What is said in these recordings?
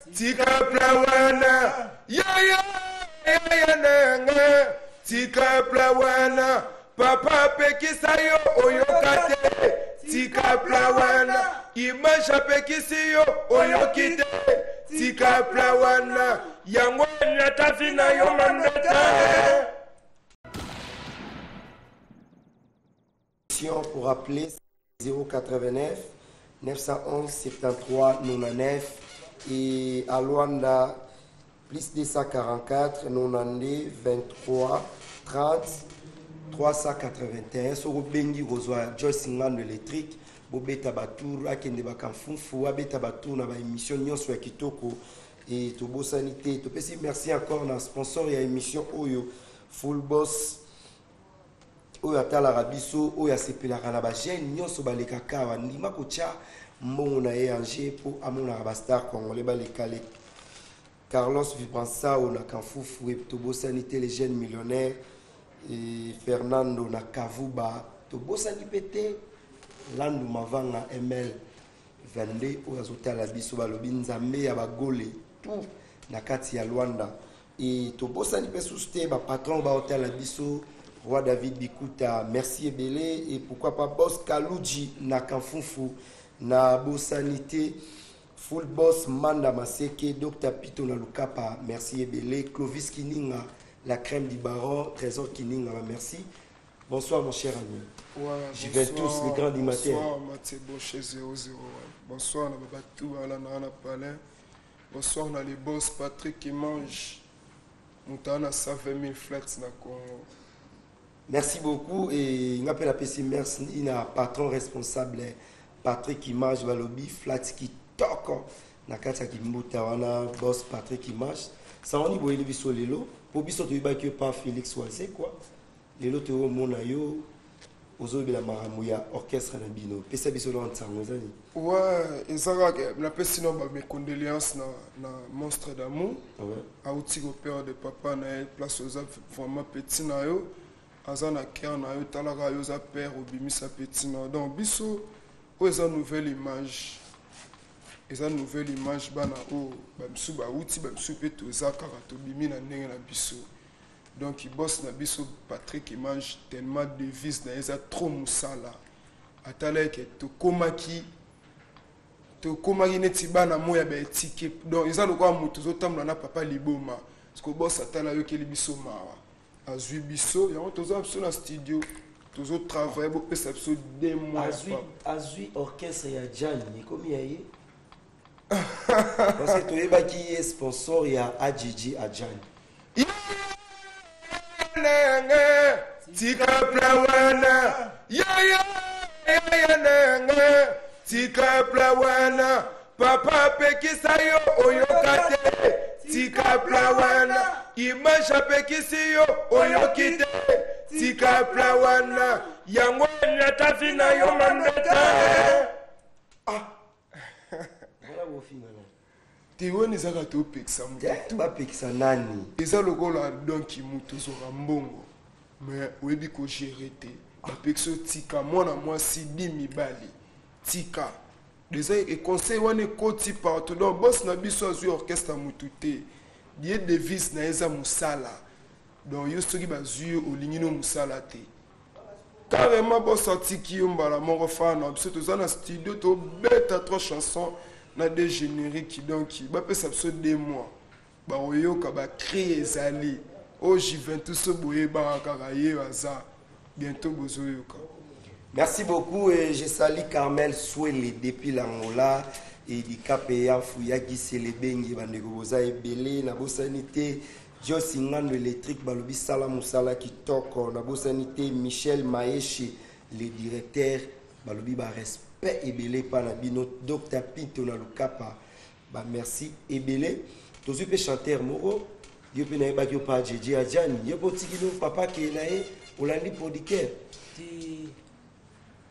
Tika pla wana yaya yaya nanga tika pla wana papa apekisa yo oyoka te tika pla wana image apekisi yo oyoki te tika pla wana yango enyata vi na yo mandete. Pour appeler 089 911 73 99 et à Luanda plus 244 92 23 30 381. Soki obengi, kozwa Joyce Ngando électrique. Bobeta batour, akende bakamfumfu, abeta batour na baémission nyonso ya kitoko. E tobosani te, topesi merci encore na sponsor ya émission oyo, Full Boss, oyo atalaka biso, oyo asepelaka na bajeune nyonso balekaka awa. Ndima kotya mbongo na ye ange mpo amonaka bastar congolais baleka le Carlos Vibransao na Kamfufu. E tobosani te les jeunes millionnaires e Fernando na Kavuba. Tobosani mpe te Landu Mavanga ML 22 oyo azotala biso. Balobi Nzambe ya bagole tout na kati ya Lwanda. E tobosani mpe susu te bapatron baotala biso, Roi David Bikuta, merci ebele. Et pourquoi pas Boss Kaluji na Kamfufu. Na bosani te Full Boss Manda Maseke, Dr Pito na Lukapa, merci ebele. Clovis Kininga, la crème du baron, Trésor Kininga, merci. Bonsoir mon cher ami. Ouais, Juventus, bonsoir, le grand animateur. Bonsoir Mathieu Bochet 001. Bonsoir na babatou ala na na palais. Bonsoir na les boss Patrick qui mange. Moto na 120 000 flats na Congo. Merci beaucoup. Et nga mpe napesi merci na patron responsable Patrick Image. Balobi flat kitoko na kati ya kimbuta wana. Boss Patrick Image, sango nini boyeli biso lelo? Mpo biso toyebaki yo pa Félix Wazekwa, lelo toyomona yo ozoyebela makambo ya orchestre na bino. Pesa biso na nsango, eza nini? Ouais, eza kaka napesi no ba mes condoléances na Monstre d'amour. Auti koperdre papa na ye. Place oza vraiment, petit na yo aza na cœur na yo. Talaka yo, oza père, obimisa petit na yo. Donc biso oyo eza nouvelle image, eza nouvelle image. Bana oyo bamisu bauti, bamisu mpe toza kaka, tobimi na ndenge na biso. Donc boss na biso Patrick Image, tellement devise na ye eza trop mosala. Atala eke tokomaki neti bana moya baetike. Donc eza lokola moto ozotambola na papa liboma, parce que boss atala, ayokeli biso mawa, azwi biso. Yango toza biso na studio, tozotravaille. Bopesa biso 2 mois. Azwi, azwi orchestre ya Jani, ekomi ya ye, parce que toyebaki ye sponsor ya Agg Ajani. Nenge tika pla wana yaya yaya nenge tika pla wana papa apekisa yo oyoka te tika pla wana image apekisi yo oyoki te tika pla wana yango enyata vi na yo mandete. Voilà, bofingana. Te, wana ezaka topekisa moto. Te, bapekisa nani? Eza lokola donki moto ozwaka mbongo mais oyebi kogérer te, bapekisi otika mwana mwasi di mibali, tika déjà. Conseil wana ekoti partout. Donc boss na biso azwi orchestre ya motu te, ye devise na ye eza mosala. Donc yo soki bazwi yo, olingi no mosala te, carrément boss atiki yo mbala moko. Fana biso toza na studio, tobeta trois chansons na deux génériques. Donc bapesa biso 2 mois, bakoyoka bacri. Ezali oyo Juventus oyo boyebaka kaka ye aza bientôt, bozoyoka. Merci beaucoup et je salue Carmel Swele depuis l'Angola et Dikape Fuyaki Selebengi. Bandeko boza ebele. Nabosani te Josi Ngando électrique, balobi sala mosala kitoko. Nabosani te Michel Maeshe le directeur, balobi ba respect ebele pa na bino. Dr Pinto na Lukapa, ba merci ebele. Tozwi mpe chanteur moko, yo mpe nayebaki yo pa Jeje Ajani, yo mpe otiki no papa akeye na ye, olandi producteur. Ti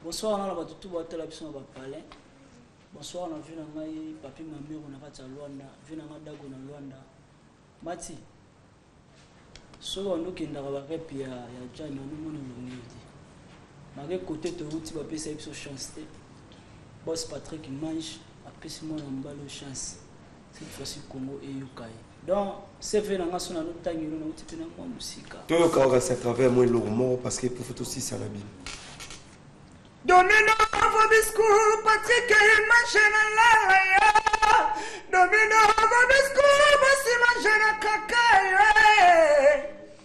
bonsoir na bato tu batala biso na bapalin. Bonsoir na vi na ngai Papi Mamero na kati ya Lwanda, vi na ngai Dago na Lwanda. Mati, soki bando okendaka barep ya Jani, onomona elongi yo te make kote. Touti bapesa biso chance te. Boss Patrick Mange apesi mwana mobali oyo chance. Cette fois-ci Congo eyoka ye. Donc CV na nga so na notangelo nauti mpe na mwa mosika. Toyoka oyo kasi à travers mwa eloko moko parce que pofo tosisa na bino. Domino Vobiscu, Patrick Imagine Laya. Domino Vobiscu, Bosimagine Kakaye.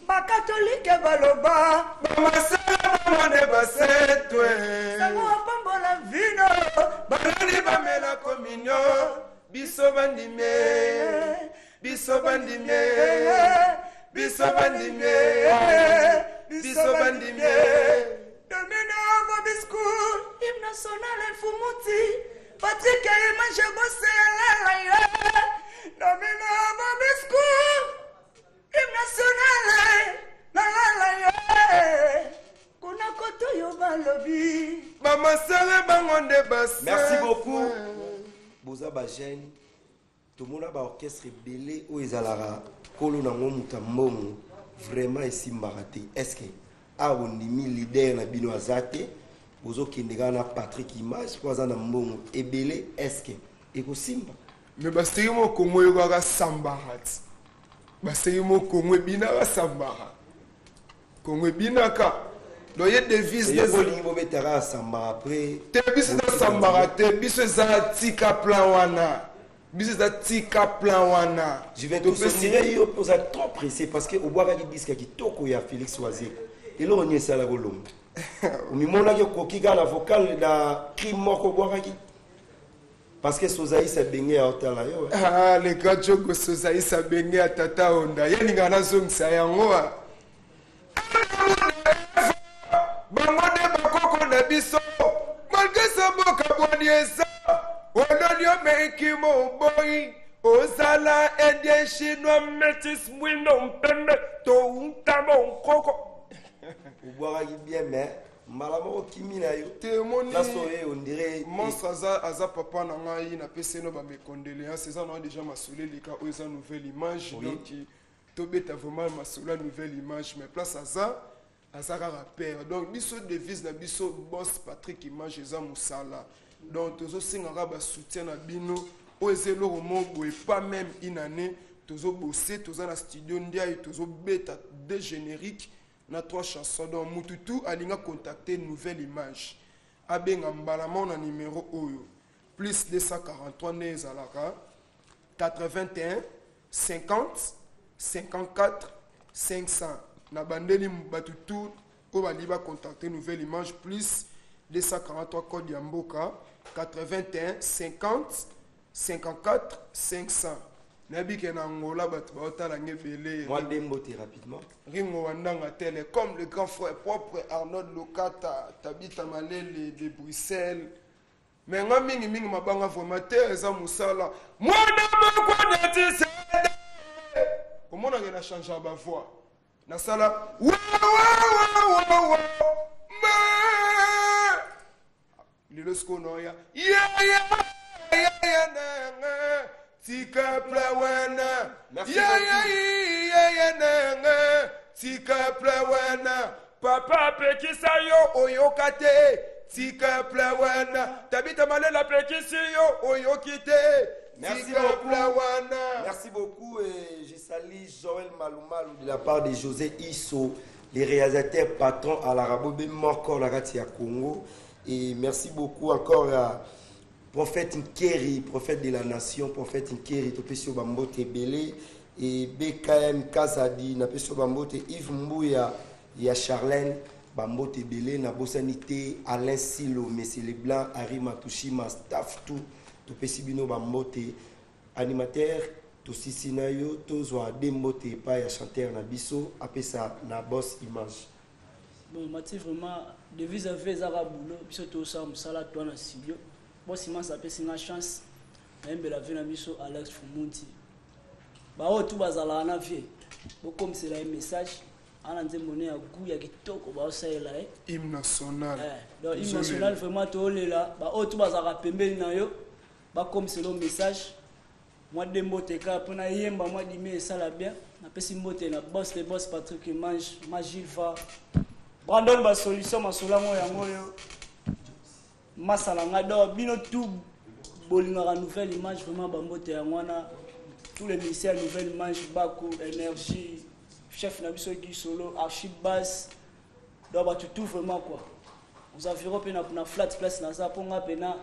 Bakatolike baloba. Bamasala bamone basetwe. Sango apambola vino. Banani bamela communion. Biso bandimie. Biso bandimie. Biso bandimie. Biso bandimie. Domino Vobiscu, hymne national Fumuti. Patrick Image Boselaya. Domino Vobiscu, hymne national la la la ye. Kuna koto yo balobi. Bamasala bango nde basa. Merci beaucoup. Boza ba jeune. Tomona ba orchestre ebele oyo ezalaka kolo nango moto ya mbongo vraiment esimbaka te. Est-ce que awa bondimi leader na bino aza te, bozokende kaka na Patrick Image po aza na mbongo ebele, est-ce que ekosimba? Mais baseki mo Congo eyokaka sambara ti. Baseki mo Congo ebinaka sambara. Congo ebinaka. Donc ye devise Yo bolingi bobetaka sambara après. Te biso eza sambara te, biso eza tika plan wana. Biso eza tika plan wana. Juventus ondire yo oza trop pressé parce que obwakaki disque ya kitoko ya Félix Wazekwa. Eloko nini esalaki olonga? Omimonaki okoki kaka na vocal na cri moko obwakaki? Parce que Sozaïs Benge ya otala yo. Ah, le grand Djogo Sozaïs Benge ya Tata Honda. Ye linga nazongisa yango. Bango nde bakoko na biso. Malgré ça mboka bwani eza. Oloni omeki moboyi. Ozala indien chinois métis mwindo mpembe to untamo nkoko. Obwakaki bien mais mbala moko kimi na yo. Te omoni Place oyo on dirait monstre aza aza papa na ngai na pesi no ba mes condoléances eza na déjà masolo eleka oyo eza nouvelle image. Oui. Donc tobeta vraiment masolo ya nouvelle image mais place aza aza kaka père. Donc biso devise na biso boss Patrick Image eza mosala. Donc tozosengaka ba soutien na bino oyo eza eloko moko boye pas même une année tozobose toza na studio ndiaye tozobeta deux génériques na 3 chansons. Donc mututu alinga contacter nouvelle image abenga mbala moko na numéro oyo plus 243 nde ezalaka 81 50 54 500 na bandeli bato tout oyo balingi bacontacter nouvelle image plus 243 code ya mboka 81 50 54 500. Nayebi ke na Angola bato baotala nge ebele. Mwa dembo te rapidement. Ringo Wandanga Tele, comme le grand frère propre Arnold Lokata, Tabita Malele de Bruxelles. Mais nga mingi mingi mabanga vraiment te eza musala. Mwana moko neti sede. Omonaka na changer ba voix. Nasala wa wa wa wa wa. Ma. Lelo sikoyo naoya. Ya ya ya ya nanga. Tika pla wana. Merci Ya ya beaucoup. ya ya nanga. Tika pla wana. Papa apekisa yo oyoka te. Tika pla wana. Tabita Malela apekisi yo oyoki te. Merci Tika beaucoup. pla wana. Merci beaucoup et je salue Joël Maloumalou de la part de José Isso, les réalisateurs patrons à la Rabobe Moko la kati ya Congo. Et merci beaucoup encore à Prophète Nkeri, prophète de la nation, prophète Nkeri, topesi yo bambote ebele. Et BKM Kazadi, napesi yo bambote, Yves Mbuya ya Charlène, bambote ebele, na bosani te, Alain Silo, Monsieur Leblanc, Harry Matushima, staff tout, topesi bino bambote. Animateur, tosisi na yo, tozwa de mbote epai ya chanteur na biso, apesa na boss image. Bon, Mathieu, vraiment, devise à faire, ezaka boulot, biso tosala mosala toi na studio. Boss image apesi nga chance, nayembela vie na biso Alex Fumunti. Ba oyo tu bazalaka na vie, bokomisela ye message, ana nzembo ne ya goût ya kitoko baosalela ye. Hymne national. Donc hymne national vraiment tolela, ba oyo tu bazalaka pembeni na yo, bakomisela yo message. Moi de mbote ka pona yemba moi dimi esala bien. Napesi mbote na boss le boss Patrick Image, Magilva. Brandon ba solution masola ngo yango yo. Masala nga do bino tout bolingaka nouvelle image vraiment ba mbote yango wana. Tous les ministères, Nouvelle Manche, Baku, Énergie, chef na biso Guy Solo, Archie Bass. Donc bato tout vraiment quoi. Aux environs pe na flat place na za mpo nga pe na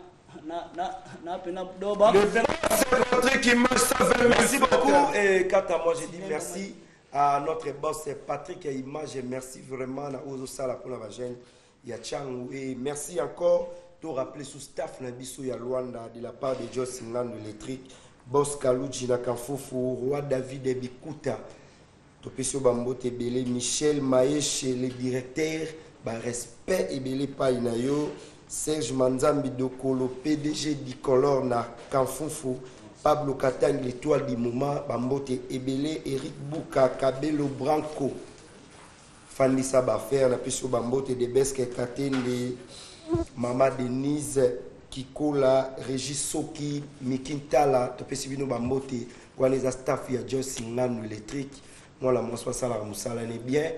pe na do ba. Le boss Patrick Image 120 000. Merci beaucoup. Et quant à moi, je dis merci à notre boss Patrick Image. Merci vraiment na ozo sala pour la jeune ya Tshangu. Et merci encore de rappeler sous staff na biso ya Luanda de la part de Joss Ngando électrique, boss Kaluji na Kamfufu, roi David Bikuta. Topesi yo bambote ebele, Michel Maeshe le directeur, barespect ebele epai na yo, Serge Manzambi Dokolo, PDG Bicolor na Kamfufu, Pablo Katangi l'étoile du moment, bambote ebele, Eric Buka, Kabelo Branco, fandisa bafaire, napesi yo bambote de Beske Katende, Mama Denise Kikola, Régis Soki, Mikintala, topesi bino bambote, wana eza staff ya Joss Ngando électrique. Mwana mwasi asalaka mosala ne bien.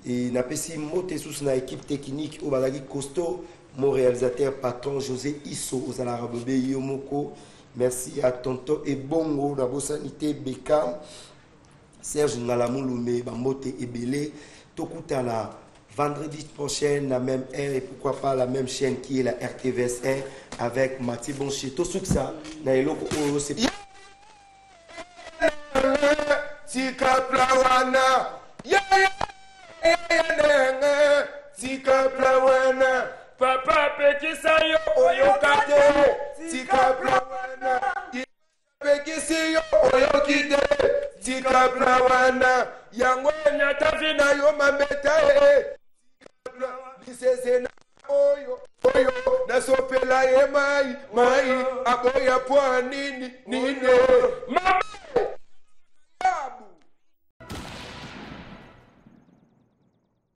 E napesi mbote susu na équipe technique oyo bazalaki costaud, mon réalisateur patron José Iso, ozalaka bobe yo moko. Merci à tonton Ebongo, nabosani te Bekam, Serge Ngalamulume, bambote ebele. Tokutana vendredi prochain, la même heure et pourquoi pas la même chaîne qui est la RTVS1 avec Mathieu Bonchier. Tosukisa na eloko oyo c'est Tika pla wana, yeye, tika pla wana, papa pekisa yo oyoka te, tika pla wana, pekisi yo oyoki te, tika pla wana, yango enyata vi na yo mameta e, lisese na oyo oyo nasopela ye mai mai, aboya po nini nini mama.